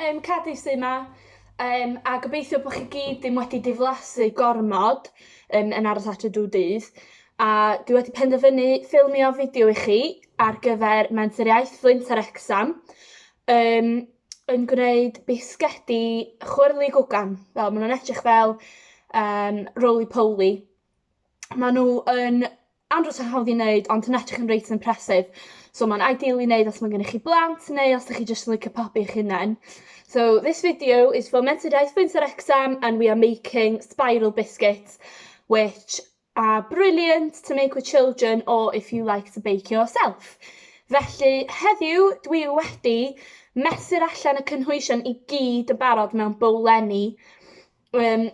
Cadi sy 'ma yym a gobeithio bo' chi gyd ddim wedi diflasu gormod yym yn aros adre drw dydd a dwi wedi penderfynu ffilmio fideo i chi ar gyfer Menter Iaith Fflint a Wrecsam yym yn gwneud bisgedi chwyrli gwgan fel ma' nw'n edrych fel yym roly poly. Ma' n'w yn andros o hawdd i neud ond yn edrych yn reit impressive so ma'n ideal i neud os ma' gennych chi blant neu os 'dych chi jyst yn licio pobi eich hunen. So this video is for Menter Iaith Fflint a Wrecsam and we are making spiral biscuits which are brilliant to make with children or if you like to bake yourself. Felly heddiw dwi wedi mesur allan y cynhwysion i gyd yn barod mewn bowlenni Yym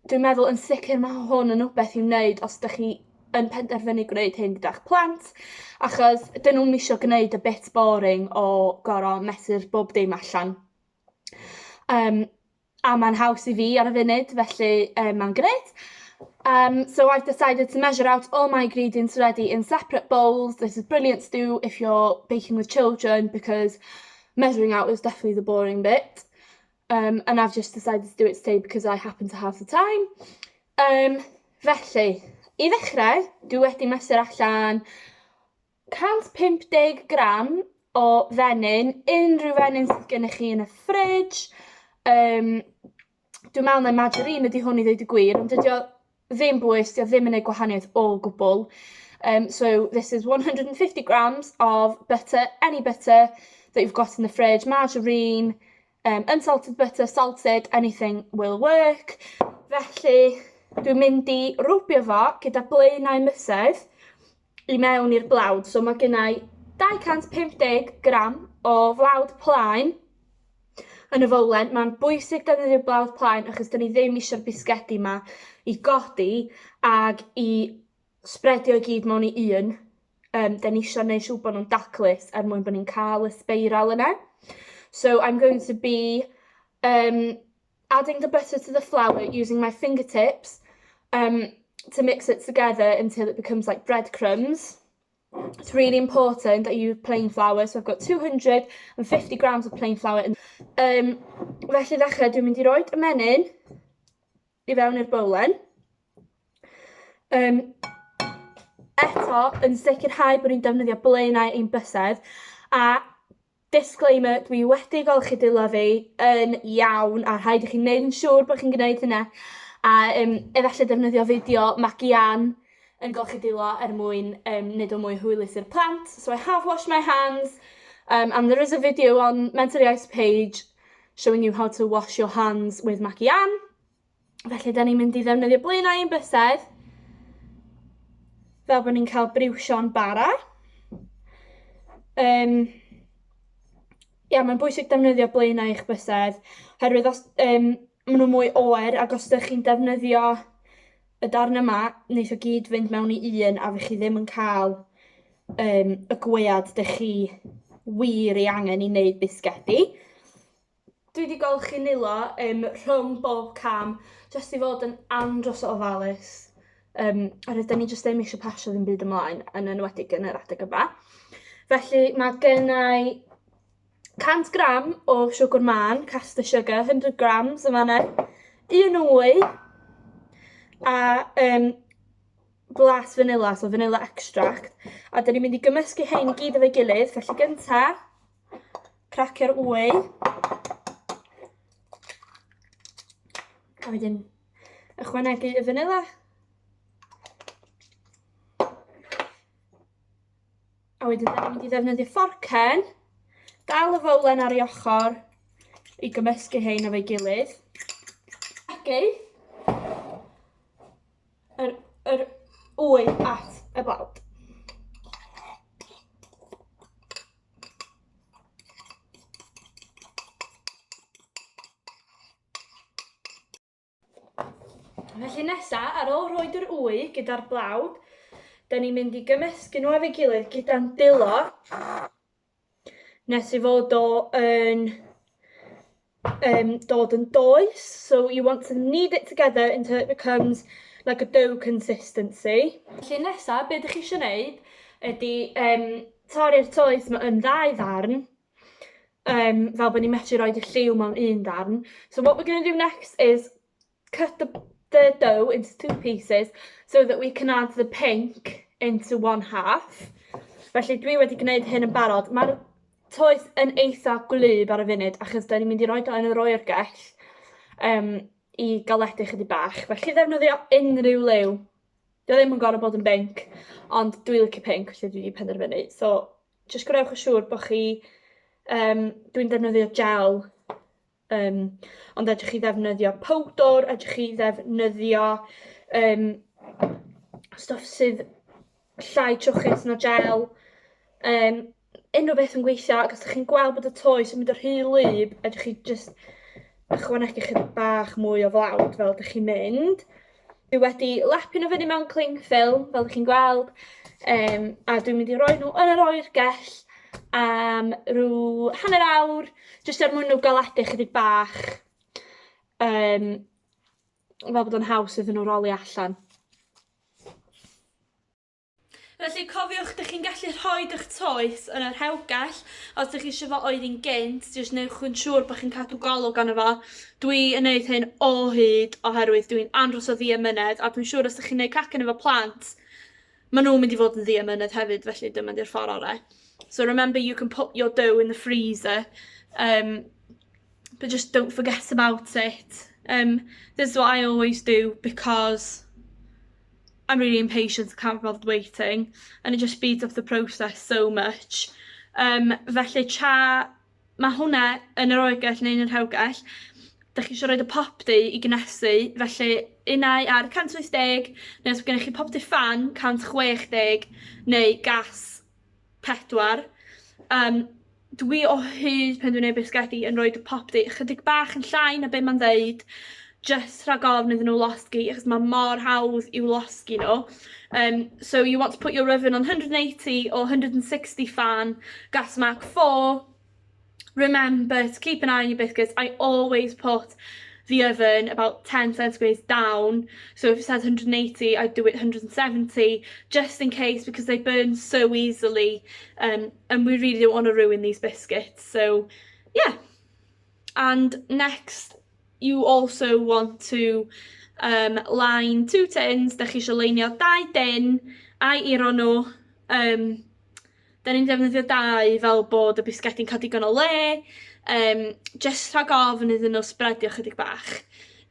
dwi'n meddwl yn sicir ma' hwn yn wbeth i'w wneud os 'dych chi yn penderfynu gwneud hyn gyda'ch plant achos 'dyn nw'm isio gneud y bit boring o gor'o' mesur bob dim allan. Yym a ma'n haws i fi ar y funud felly yym ma'n grêt. Um so I've decided to measure out all my ingredients ready in separate bowls. This is brilliant to do if you're baking with children because measuring out is definitely the boring bit. Um and I've just decided to do it today because I happen to have the time. Um felly, i ddechrau, dwi wedi mesur allan 150 gram o fenyn, unrhyw fenyn sydd gennych chi yn y fridge. Um, dwi'n meddwl mai margarine ydy hwn i ddweud y gwir, ond dydy o ddim bwys, 'di o ddim yn neud gwahaniaeth o gwbwl. Um, so this is 150 grams of butter, any butter that you've got in the fridge, margarine, um, unsalted butter, salted, anything will work. Felly, dwi'n mynd i rwbio fo gyda blaenau mysedd i mewn i'r blawd. So mae gennau 250 gram o flawd plaen yn y fowlen. Mae'n bwysig defnyddio blawd plaen achos 'dyn ni ddim isio'r bisgedi 'ma i godi ag i sbredio i gyd mewn i un. Yym 'dyn ni isio neud siŵr bo' nw'n daclus er mwyn bo' ni'n ca'l y sbeiral yna. So I'm going to be um adding the butter to the flour using my fingertips um to mix it together until it becomes like breadcrumbs. It's really important that you use plain flour, so I've got 250 grams of plain flour. In. Um, felly ddechrau, dwi'n mynd i roed y menyn i fewn i'r bowlen. Um, eto, yn sicrhau bod ni'n defnyddio blaenau ein bysedd a Disclaimer, dwi wedi golchi dwylo fi yn iawn a rhaid i chi wneud yn siŵr bod chi'n gwneud hynna a yym efallai defnyddio fideo Magi Ann yn golchi dwylo er mwyn yym wneud o mwy hwylus i'r plant. So I have washed my hands um, and there is a video on Menter Iaith page showing you how to wash your hands with Magi Ann. Felly, da ni'n mynd i ddefnyddio blaenau ein bysedd fel bod ni'n cael briwsion bara. Um, ia, mae'n bwysig defnyddio blaenau eich bysedd, oherwydd os um, maen nhw'n mwy oer ac os ydych chi'n defnyddio y darn yma, wneith o gyd fynd mewn i un a fych chi ddim yn cael um, y gwead dych chi wir ei angen i wneud bisgedi. Dwi 'di golchi nwylo yym rhwng bob cam jyst i fod yn andros o ofalus yym oherwydd 'dan ni jyst ddim isio pasio ddim byd ymlaen yn enwedig yn yr adeg yma. Felly ma' gennai 100 gram o siwgr mân, caster sugar, 100 grams yn fan 'na, un wy a yym blas vanilla, so vanilla extract a 'dan ni'n mynd i gymysgu rhein i gyd efo'i gilydd, felly gynta Cracio'r wy. A wedyn ychwanegu y vanilla. A wedyn da ni'n mynd i ddefnyddio fforcen, dal y fowlen ar ei ochr i gymysgu hein efo'i gilydd. Egu yr, yr wy at y blawd. Felly nesa, ar ôl rhoi yr wy gyda'r blawd, da ni'n mynd i gymysgu nhw efo'i gilydd gyda'n dwylo nes i fod o yn um, dod yn does. So you want to knead it together until it becomes like a dough consistency. Felly nesa, be ydych chi eisiau gwneud ydy um, torri'r toes yma yn ddau ddarn. Fel bod ni'n medru roid y lliw mewn un darn. So what we're going to do next is cut the dough into two pieces so that we can add the pink into one half. Felly dwi wedi gwneud hyn yn barod. Mae'r toes yn eitha gwlyb ar y funud achos da ni'n mynd i roid o yn yr oergell i galedu chydig bach. Felly ddefnyddio unrhyw liw. Dio ddim yn gorfod bod yn binc, ond dwi licio pinc, felly dwi wedi penderfynu. So, jyst gwnewch yn siŵr bod chi... Dwi'n defnyddio gel, ond edrych chi ddefnyddio powdwr, edrych chi ddefnyddio stwff sydd llai trwchus na gel. Unrhyw beth yn gweithio, ac os ydych chi'n gweld bod y toes yn mynd yn rhy wlyb, edrych chi jyst ychwanegu chydig bach mwy o flawd fel ydych chi'n mynd. Dwi wedi lapio nhw fyny mewn cling film, fel ydych chi'n gweld, a dwi'n mynd i roi nhw yn yr oergell am rhyw hanner awr, jyst er mwyn nhw galadu chydig bach, fel bod o'n haws iddyn nhw roli allan. Felly cofiwch, dych chi'n gallu rhoi eich toes yn y rhewgell os dych chi eisiau fo oeri'n gynt, jyst newch yn siŵr bod chi'n cadw golwg arno fo. Dwi yn neud hyn o hyd oherwydd dwi'n andros o ddiamynedd a dwi'n siŵr os dych chi'n neud cacen efo plant, maen nhw'n mynd i fod yn ddiamynedd hefyd, felly dyma di'r ffordd orau. So remember you can put your dough in the freezer, but just don't forget about it. This is what I always do because I'm really impatient, I can't be bothered waiting, and it just speeds up the process so much. Felly tra mae hwnna yn yr oergell neu yn yr rhewgell, dach chi isio roid y popty i gynhesu, felly unai ar 180, neu os gennych chi popty ffan, 160, neu gas 4. Dwi o hyd pan dwi'n neud bisgedi yn roid y popty ychydig bach yn llai na be ma'n ddeud, jyst rhag ofn iddyn nhw losgi, achos ma' mor hawdd i'w losgi nhw. So you want to put your oven on 180 or 160 fan, gas mark 4. Remember to keep an eye on your biscuits. I always put the oven about 10 centimetres down. So if it says 180, I'd do it 170, just in case, because they burn so easily. And we really don't want to ruin these biscuits. So, yeah. And next, you also want to line two tins. Dach chi eisiau leinio dau din a'i iro nhw. Da ni'n defnyddio dau fel bod y bisgedi'n cael digon o le, jyst rhag ofn iddyn nhw spreadio chydig bach.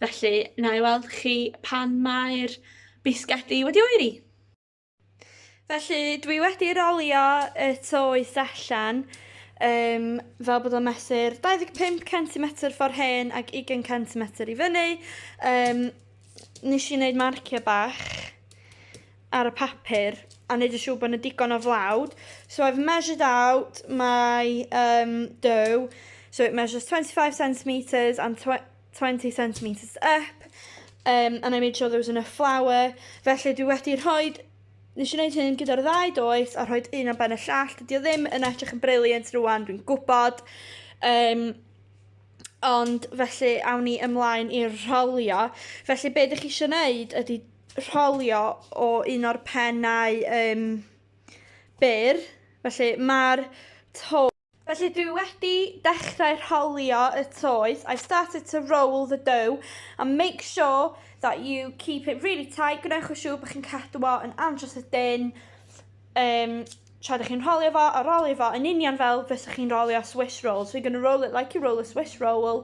Felly, na i weld chi pan mae'r bisgedi wedi oeri. Felly, dwi wedi rolio y toes allan fel bod o'n mesur 25 cm ffordd hen ac 20 cm i fyny. Nes i wneud marciau bach ar y papur a wneud yn siŵr bod yna digon o flawd. So I've measured out my dough. So it measures 25 centimetres and 20 centimetres up. And I made sure there was enough flour. Felly dwi wedi rhoi, nes i wneud hyn gyda'r ddau does a rhoi un ar ben y llall. Dydy o ddim yn edrych yn brilliant rwan, dwi'n gwybod. Ond felly awn ni ymlaen i'r rholio. Felly be ydych chi eisiau gwneud ydy rholio o un o'r pennau byr. Felly mae'r to... Felly dwi wedi dechrau rholio y toes. I've started to roll the dough and make sure that you keep it really tight. Gwnewch yn siŵr bod chi'n cadw o yn andros o dynn tra ydych chi'n rholio fo, a rolio fo yn union fel fysach chi'n rolio Swiss roll. So you're going to roll it like you roll a Swiss roll.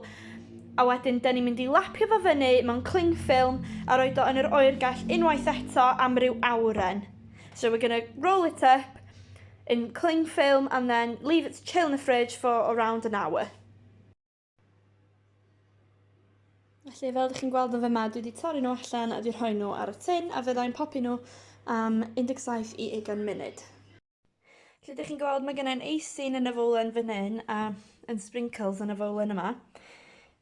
A wedyn, dyn ni'n mynd i lapio fo fyny mewn cling film a roid o yn yr oergell unwaith eto am ryw awren. So we're going to roll it up in cling film and then leave it to chill in the fridge for around an hour. Felly, fel ydych chi'n gweld yn fyma, dwi wedi torri nhw allan a wedi rhoi nhw ar y tin a fyddai'n popi nhw am 17 i 20 munud. Felly, ydych chi'n gweld mae gennai'n icing yn y fowlen fan hyn a yn sprinkles yn y fowlen yma.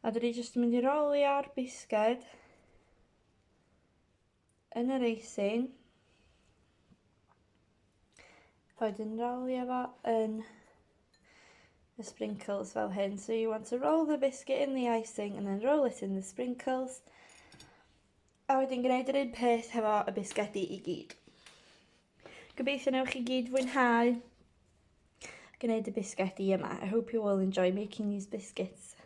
A dwi jyst yn mynd i rolio'r bisged yn yr icing. A wedyn rolio fo yn y sprinkles fel hyn. So you want to roll the biscuit in the icing and then roll it in the sprinkles. A wedyn gwneud yr un peth hefo y bisgedi i gyd. Gobeithio newch chi gyd fwynhau. gwneud y bisgedi yma. I hope you all enjoy making these biscuits.